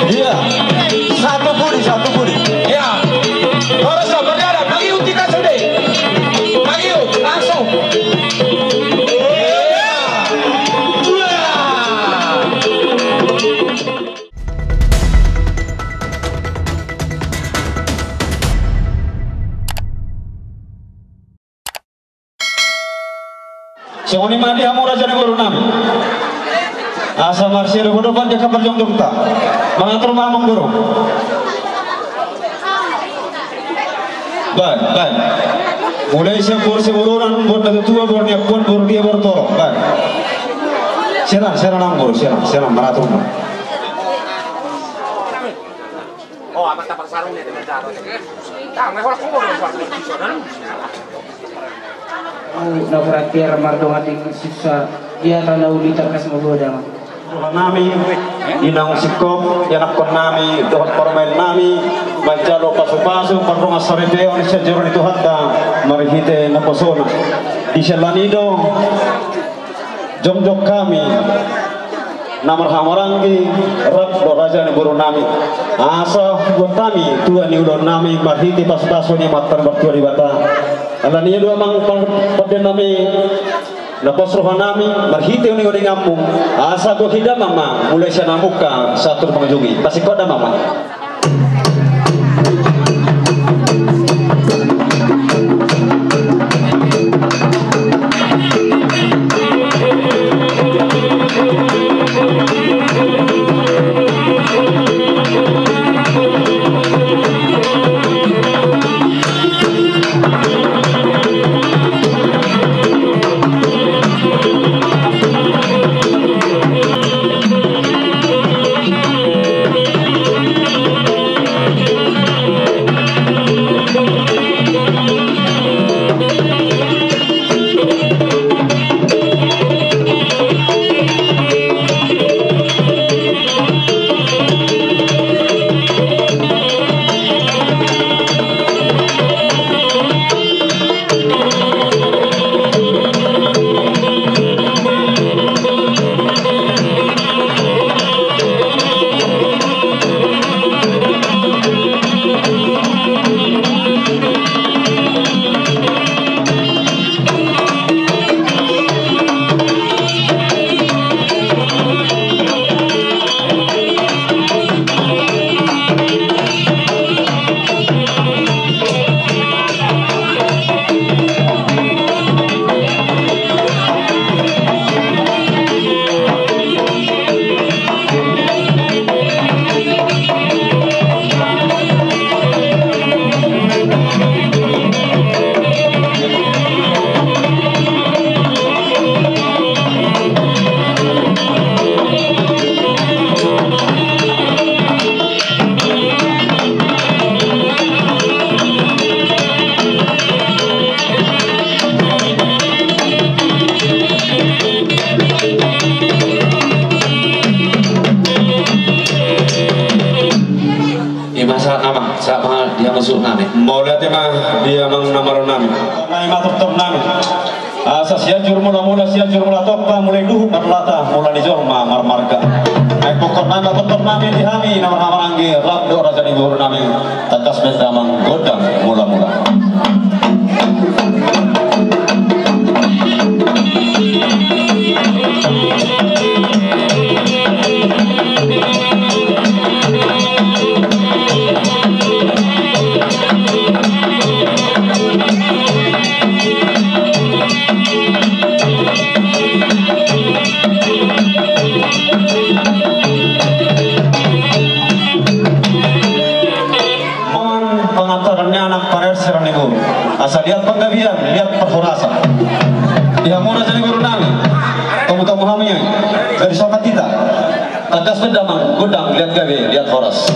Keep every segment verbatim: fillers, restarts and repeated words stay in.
Iya. Satu pudi, satu pudi. Iya. Horas, berjalan, mangihut hita sude. Mangihut, langsung. Iya. Iya. Songon i ma di hamu raja ni boru nami. Asa marsidohodohon di angka parjongjongta. Mangatur ma amang boru. Baen, baen. Mulai sian boru Sibulungan, boru Natuatua, boru Niampuan, boru Dia, boru Torop. Baen. Serang, serang amang boru, serang, serang, mangatur ma. Oh, amat tapasarung ya dengan cara. Nah, mehol kubur. Au na berarti mardongan di sisa dia tanah uli tarkas maboda. Tuhan nami, inang singkop, ianakkon nami, dohot parumaen nami, manjalo pasupasu, pardongan saripeon, sian joro ni Tuhanta, marhite naposona. Di sian lani do, jongjong hami, na marhahamaranggi, rap dohot raja ni boru nami. Asa hubuat hami, tua ni ulaon nami, marhite pasupasu ni Amanta na martua Debata. Alani i do amang par-, pande nami, na pos roha nami, marhite uninguninganmu. Asa gohi damang ma, mulai sian na mungka, sahat tu na mangujungi. Pasingkop damang ma. Ima sahat nama, sahat ma di hamu suhut nami. Mauliate ma di amang na marroha nami. Nai ma tortor nami. Asa Sianjur Mulamula, Sianjur Mulatompa, mulai luhut marlata, mula ni jolma marmarga. Ai pokok nami, tortor nami di hami na marhahamaranggi, rap dohot raja ni boru nami, tangkas ma damang gondang mulamula. Mangan pangantaran ni anak, parer sirang ni boru. Asa liat panggabean, liat parhorasan. Di hamu raja ni boru nami. Tomu-tomu hami. Dari sokat kita. Tangkas ma damang gondang, liat gabe, liat horas.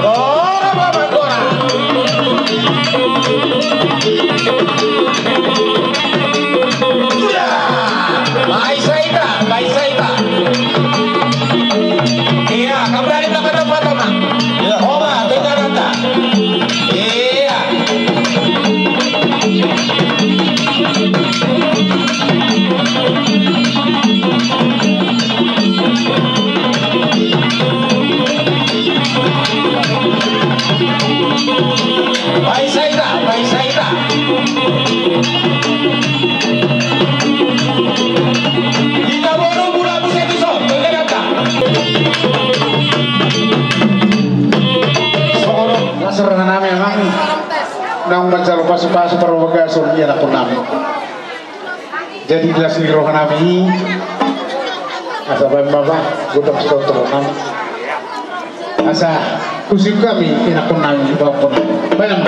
Gora, Bapak, gora. Baen saita, baen saita. Ia, kembali ke tempat, Bapak. Ia. Oba, tinggal rata. Ia. Baen saita, baen saita. Ina boru mula muse tuson, tenderata. Songon on, nasar nami amang. Naung manjalo pasupasu parbagason di anakkon nami. Jadi las ni roha nami. Asa baen ma godang sitoto nami. Asa husip hami anakkon nami, baonkon nami. Baen ma.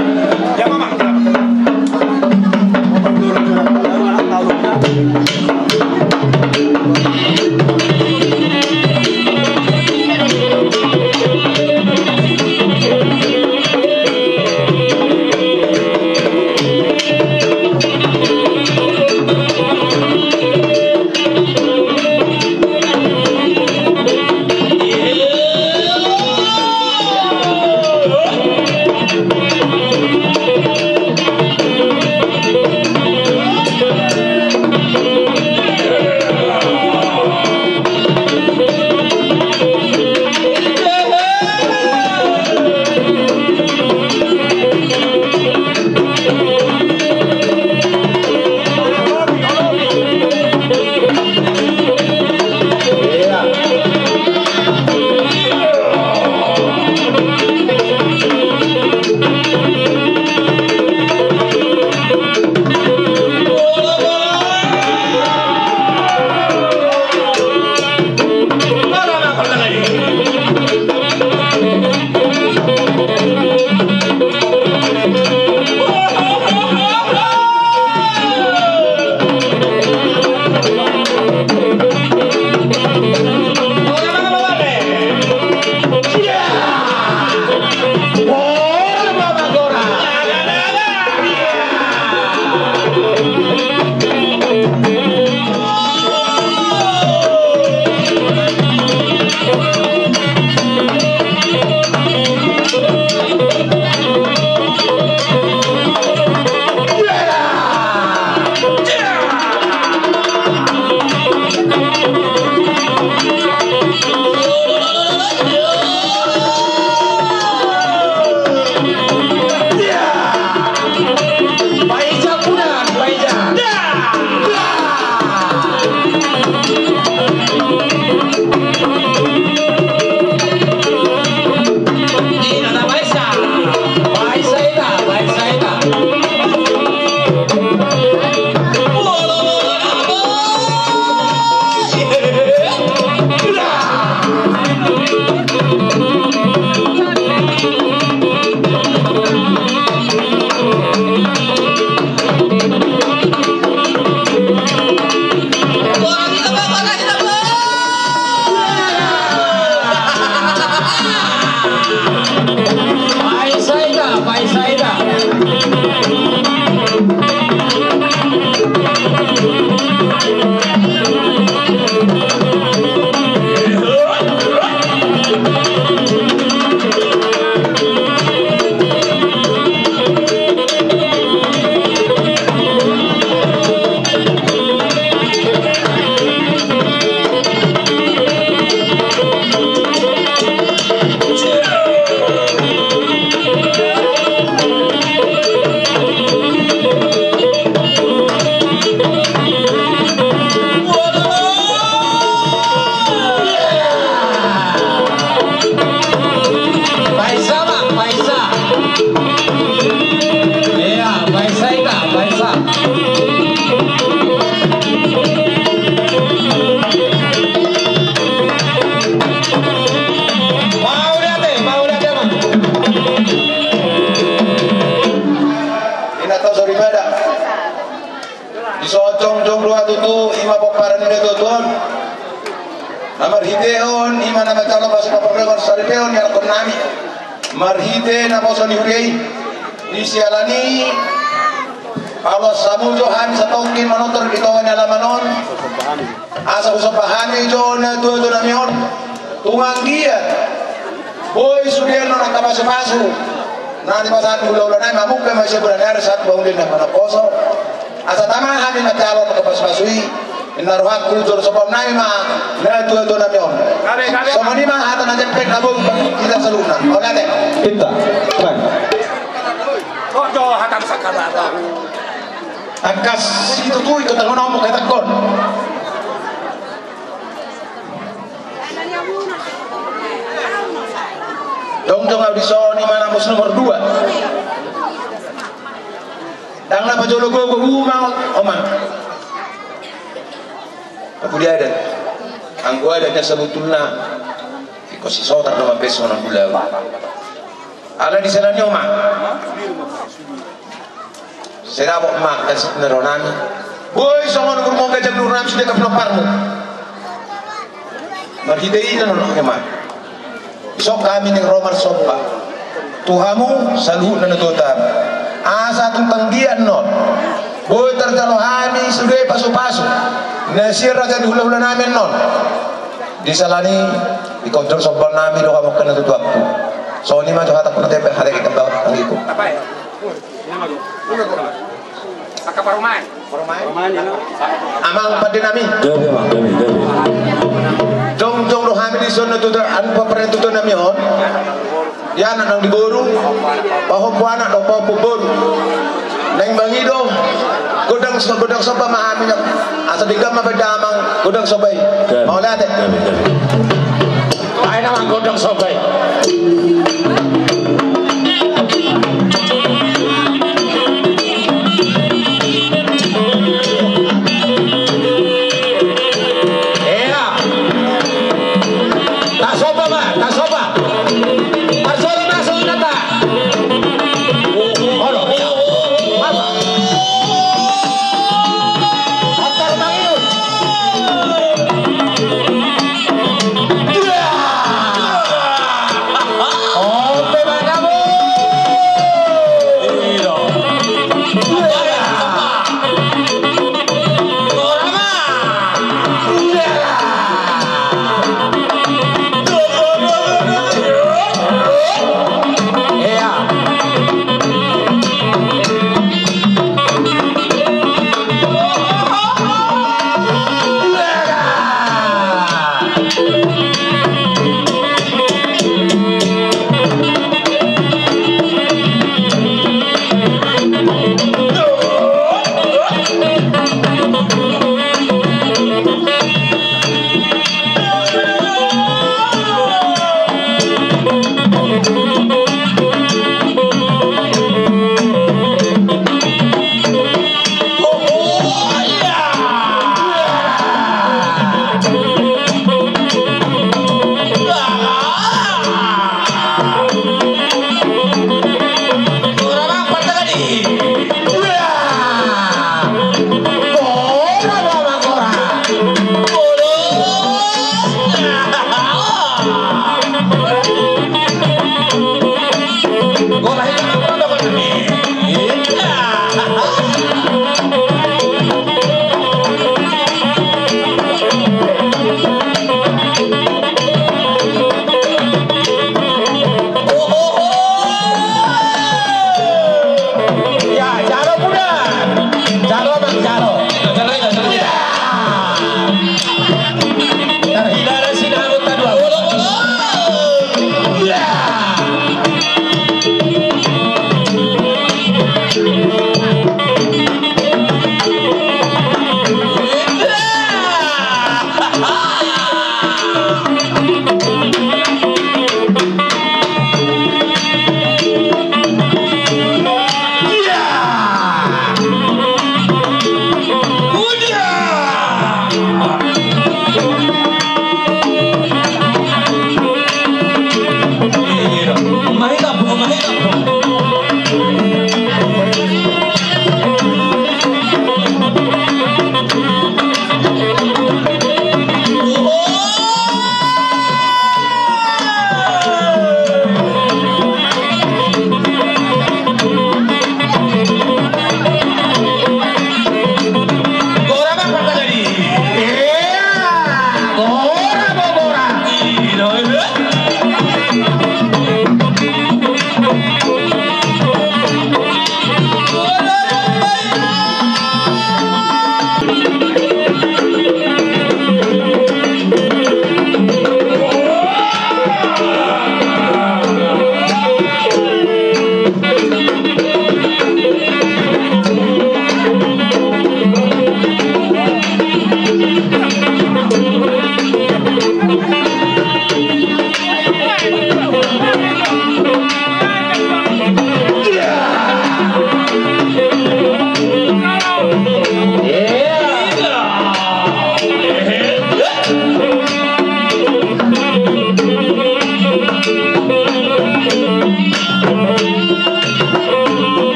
Paisa, Bang, paisa. Iya, paisa ita, paisa. Mauliate, mauliate, Bang. Inanta soripada. Di son jongjong do tutu, ima pomparan ni natuatua on. Na marhitehon ima na Jalo pasu-pasu pardongan saripeon ni halak nami marhite naposo ni huria i. Di siala ni i, paloas hamu jo hami satongkin manortor di tonga ni alaman on. Asa husomba hami jo natua-tua nami on. Tung anggiat boi sude annon angka pasu-pasu na nipasahat hula-hula nami, mamungka ma sian bona ni ari sahat tu ulaon na manaposo. Asa tama hami manjalo angka pasu-pasu i. Inna rohangku, jolo somba nami ma natua-tua nami on. Songon i ma hata na jempek na boi hita saluhutna. Mauliate. Hita. Baik. Angka situtu i kota ngono mo kata kon. Jongjong au dison, i ma na pos nomor dua. Ndang na pajolo gogo uma, oma. Pudi adat. Anggo adat na sabotulna, ingkon sisotar do mambaen songon hula. Ala di siala ni i, oma, sai dapot ma angka sitinna roha nami. Boi songon umurmu, gajang umur nami sude angka pinomparmu. Marhite i annon, oma, dison hami naeng ro marsomba tu hamu saluhutna natuatua, asa tung anggiat annon boi tarjalo hami sude pasu-pasu na sian raja ni hula-hula nami annon. Di siala ni i, ingkon jolo somba nami do hamu angka natuatuangku. Songon i ma jo hatangku na tembak, hata i kembang anggiku. Angka parumaen. Amang pande nami. Gabe, amang, gabe, gabe. Jongjong do hami dison natuatua, anu, paparean tutu nami on. Di anak nang di boru, pahompu anak dohot pahompu boru. Naeng mangido gondang so-, gondang somba ma hami, asa denggan ma baen damang gondang somba i. Gabe. Mauliate. Gabe, gabe. Baen damang gondang somba i. Ea. Tasomba ma, tasomba. Parsomba ma songon i, ta. Olo, ea. Apa? Antar mangido. Ea.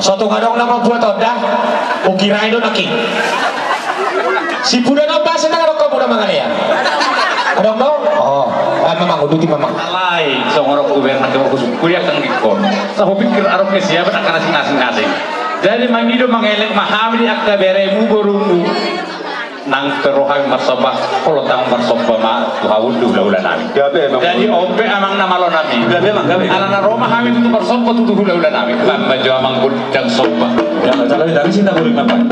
So tung adong na mambuat on da. Ukirai do nangkin. Si puda na pasa na adong kamu na mangalea. Adong do? Oh, ah, mamang uduti mamang. Alai songon on uber na kau kusuk kuliah tang dikon. Tahu pikir adong kesiapan angka na singasing-ngasing. Jadi mangido mangelek ma hami di angka beremu borumu. Nang pe ro hami marsomba, olo tang marsomba ma tu hamu tu hula-hula nami. Gabe, Amang. Jadi on pe amang na malo nami. Gabe, Amang, gabe. Ala na ro ma hami tu marsomba tu hula-hula nami. Bamba jo amang godang somba. Ya, jalan dari sini tak boleh ngapain.